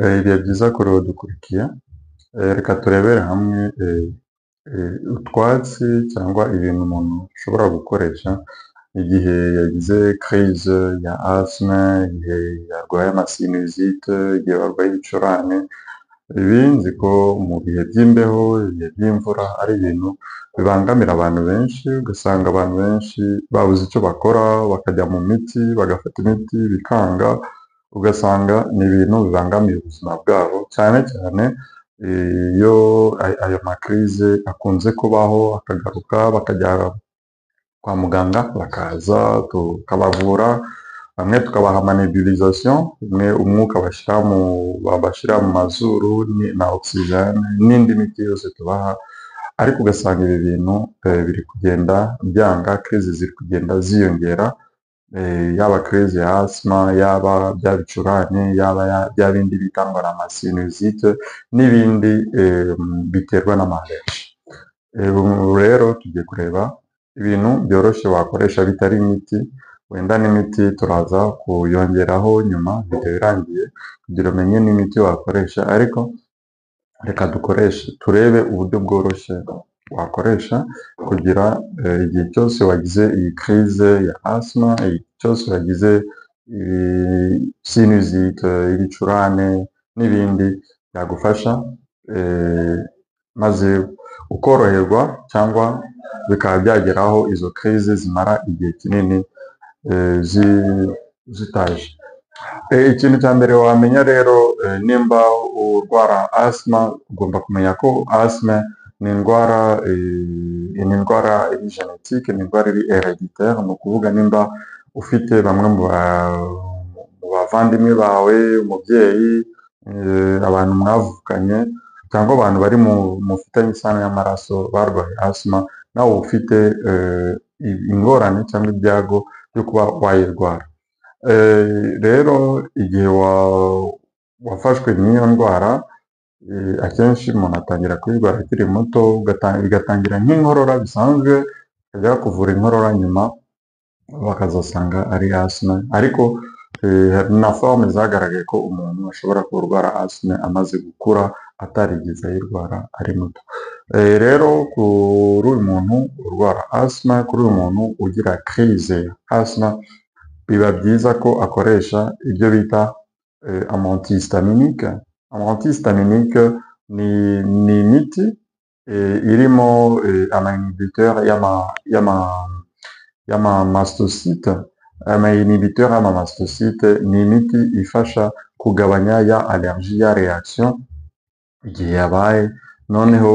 Ibihe byiza kuri wowe udukurikiye. Reka turebere hamwe utwatsi cyangwa ibintu umuntu ashobora gukoresha igihe yagize crise ya asthme, igihe yarwaye amasinusite, igihe barwaye ibicurane. Ibi nzi ko mu bihe by'imbeho, ibihe by'imvura ari ibintu bibangamira abantu benshi, ugasanga abantu benshi babuze icyo bakora, bakajya mu miti, bagafata imiti bikanga, ugasanga ni ibintu bibangamiye ubuzima bwabo, cyane cyane iyo ayo macrises akunze kubaho akagaruka, bakajya kwa muganga, bakaza tukabavura, bamwe tukabaha amanebulisation, umwe umwuka bashyira mu babashyira mu mazuru na oxygène n'indi miti yose tubaha, ariko ugasanga ibi bintu biri kugenda byanga, crise ziri kugenda ziyongera, yaba crise ya asthme, yaba bya bicurane, yaba bya bindi bita ngo ni amasinusite n'ibindi biterwa n'ama allergies. Ubu rero tugiye kureba ibintu byoroshye wakoresha bitari imiti, wenda n'imiti turaza kuyongeraho nyuma video irangiye kugira umenye n'imiti wakoresha, ariko reka dukoreshe turebe uburyo bworoshye wakoresha kugira igihe cyose wagize iyi crise ya asthme, igihe cyose wagize sinusite, ibicurane n'ibindi byagufasha, maze ukoroherwa cyangwa bikaba byageraho izo crise zimara igihe kinini zitaje. Ikintu cya mbere wamenya rero, nimba urwara asthme, ugomba kumenya ko asthme ni indwara iri génétique, ni indwara iri héréditaire, ni ukuvuga nimba ufite bamwe mu bavandimwe bawe, umubyeyi, abantu mwavukanye cyangwa abantu bari mu mufitanye isano y'amaraso barwaye asima, nawe uba ufite ingorane cyangwa ibyago byo kuba wayirwara. Rero igihe wafashwe n'iyo ndwara, akenshi umuntu atangira kuyirwara akiri muto, bigatangira nk'inkorora bisanzwe, bakajya kuvura inkorora, nyuma bakazasanga ari asima. Ariko hari na forme zagaragaye ko umuntu ashobora kurwara asima amaze gukura, atarigeze ayirwara ari muto. Rero kuri uyu muntu urwara asima, kuri uyu muntu ugira crise ya asima, biba byiza ko akoresha ibyo bita antihistaminique. Antihistaminique ni imiti irimo ama inhibiteur y'ama mastocyte. Ama inhibiteur y'ama mastocyte ni imiti ifasha kugabanya ya allergie, ya réaction igihe yabaye. Noneho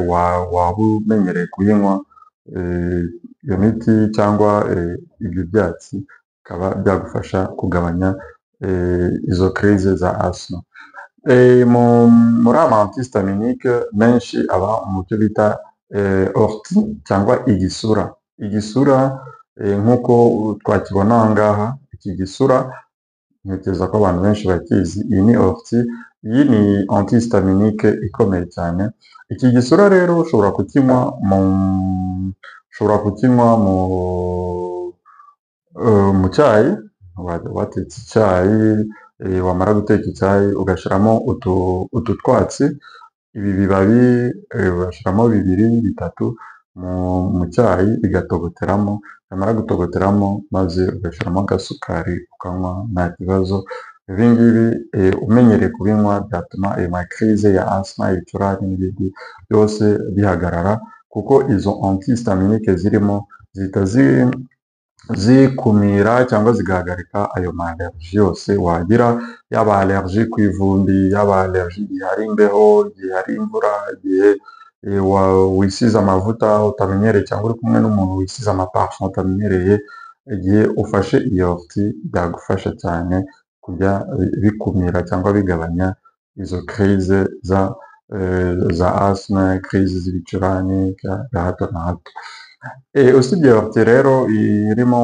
waba umenyereye kuyinywa iyo miti cyangwa ibyo byatsi, bikaba byagufasha kugabanya izo crise za asima. Muri ama antihistaminique menshi aba mu byo bita ortie cyangwa igisura. Igisura, nk'uko twakibona aha ngaha, iki gisura ntekereza ko abantu benshi bakizi. Iyi ni ortie, iyi ni antihistaminique ikomeye cyane. Iki gisura rero ushobora kukinywa mu cyayi. Watetse icyayi, wamara guteka icyayi ugashyiramo utu twatsi, ibi bibabi, ugashyiramo bibiri, bitatu mu cyayi, bigatogoteramo. Byamara gutogoteramo, maze ugashyiramo agasukari ukanywa, nta kibazo. Ibi ngibi umenyereye kubinywa byatuma ayo macrises ya asima, ibicurane n'ibindi byose bihagarara, kuko izo antihistaminique zirimo zihita zikumira cyangwa zigahagarika ayo ma allergie yose wagira, yaba allergie ku ivumbi, yaba allergie igihe hari imbeho, igihe hari imvura, igihe wisize amavuta utamenyereye cyangwa uri kumwe n'umuntu wisize amaparfum utamenyereye. Igihe ufashe iyo ortie byagufasha cyane kujya bikumira cyangwa bigabanya izo crise za asima, crise z'ibicurane bya hato na hato. Usibye ortie rero irimo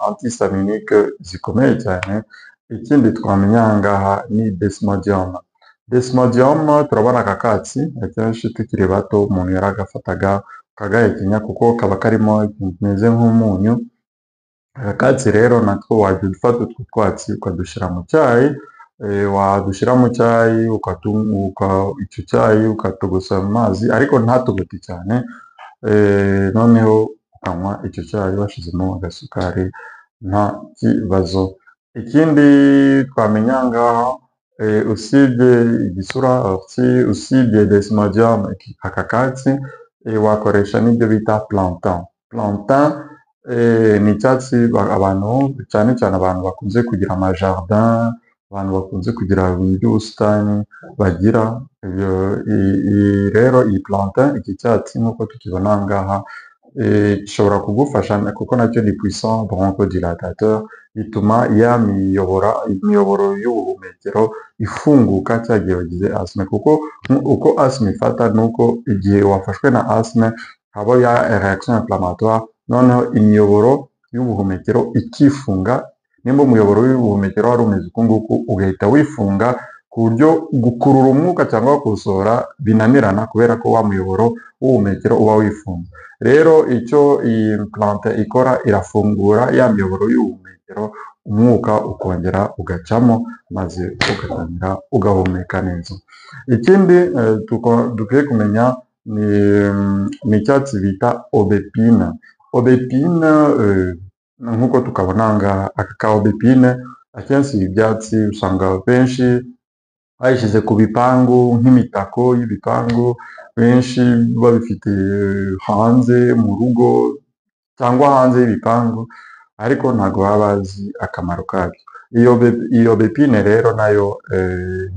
antihistaminique zikomeye cyane, ikindi twamenya aha ngaha ni desmodium. Desmodium, turabona aka katsi, akenshi tukiri bato umuntu yaragafataga akagahekenya kuko kaba karimo ikintu kimeze nk'umunyu. Aka katsi rero natwo wajya ufata utwo twatsi ukadushyira mu cyayi. Wadushyira mu cyayi, icyo cyayi ukatogosa mu mazi ariko ntatogote cyane, noneho ukanywa icyo cyayi washyizemo agasukari, nta kibazo. Ikindi twamenya aha ngaha, usibye igisura, usibye desmodium, aka katsi, wakoresha n'ibyo bita plantain. Plantain ni icyatsi abantu, cyane cyane abantu bakunze kugira amajardin, abantu bakunze kugira ibintu by'ubusitani bagira. Rero iyi plantain, iki cyatsi nk'uko tukibona aha ngaha, gishobora kugufasha kuko nacyo ni puissant bronchodilatateur, bituma ya imiyoboro y'ubuhumekero ifunguka cya gihe wagize asthme. Kuko uko asthme ifata ni uko igihe wafashwe na asthme haba ya réaction inflammatoire, noneho imiyoboro y'ubuhumekero ikifunga. Nimba umuyoboro w'ubuhumekero wari umeze uku nguku, ugahita wifunga ku buryo gukurura umwuka cyangwa kuwusohora binanirana, kubera ko wa muyoboro w'ubuhumekero uba wifunze. Rero icyo iyi plantain ikora, irafungura ya miyoboro y'ubuhumekero, umwuka ukongera ugacamo, maze ugatangira ugahumeka neza. Ikindi dukwiye kumenya ni icyatsi bita aubépine. Aubépine, nk'uko tukabona aha ngaha, aka ka aubépine, akenshi ibi byatsi usanga benshi bayishyize ku bipangu nk'imitako y'ibipangu, benshi babifite hanze mu rugo cyangwa hanze y'ibipangu, ariko ntabwo baba bazi akamaro kabyo. Iyo aubépine rero nayo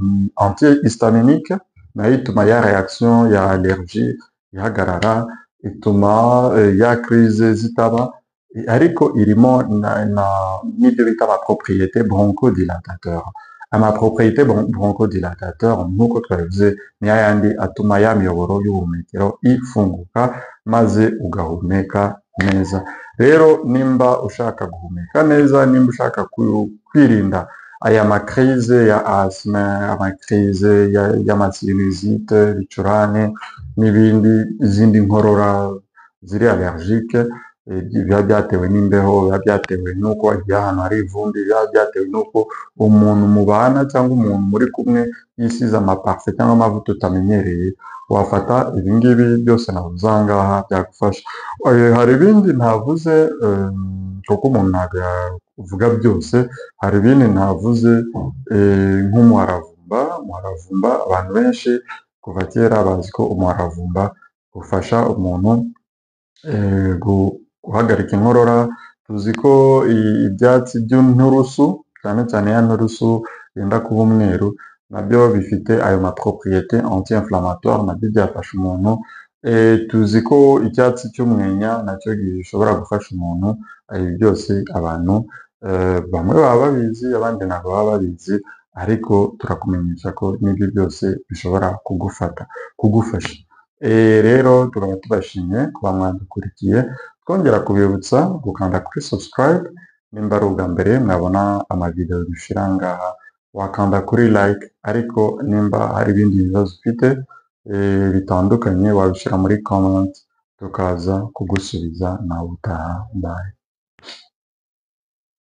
ni antihistaminique, nayo ituma ya réaction ya allergie ihagarara, ituma ya crise zitaba, ariko irimo n'ibyo bita ama propriété bronchodilatateur. Ama propriété bronchodilatateur, nk'uko twabivuze, ni yayandi atuma ya miyoboro y'ubuhumekero ifunguka, maze ugahumeka neza. Rero nimba ushaka guhumeka neza, nimba ushaka kwirinda aya macrises ya asthme, amacrises y'amasinusite, ibicurane n'ibindi, izindi nkorora ziri allergique, biba byatewe n'imbeho, biba byatewe n'uko wagiye ahantu hari ivumbi, biba byatewe n'uko umuntu mubana cyangwa umuntu muri kumwe yisize amaparufe cyangwa amavuta utamenyereye, wafata ibi ngibi byose navuze aha ngaha, byagufasha. Hari ibindi ntavuze, kuko umuntu ntabwo yavuga byose. Hari ibindi ntavuze, nk'umuharavumba. Umuharavumba, abantu benshi kuva kera bazi ko umuharavumba ufasha umuntu guhagarika inkorora. Tuzi ko ibyatsi by'inturusu, cyane cyane ya nturusu yenda kuba umweru, nabyo bifite ayo mapropriétés anti-inflammatoire, nabyo byafasha umuntu. Tuzi ko icyatsi cy'umwenya nacyo gishobora gufasha umuntu. Ibi byose abantu bamwe baba babizi, abandi ntabwo baba babizi, ariko turakumenyesha ko n'ibyo byose bishobora kugufasha. Rero tukaba tubashimiye kuba mwadukurikiye, twongera kubibutsa gukanda kuri subscribe nimba ari ubwa mbere mwabona amavideo dushyira ngaha, wakanda kuri like, ariko nimba hari ibindi bibazo ufite bitandukanye, wabishyira muri comment tukaza kugusubiza. Nawe utaha, bye.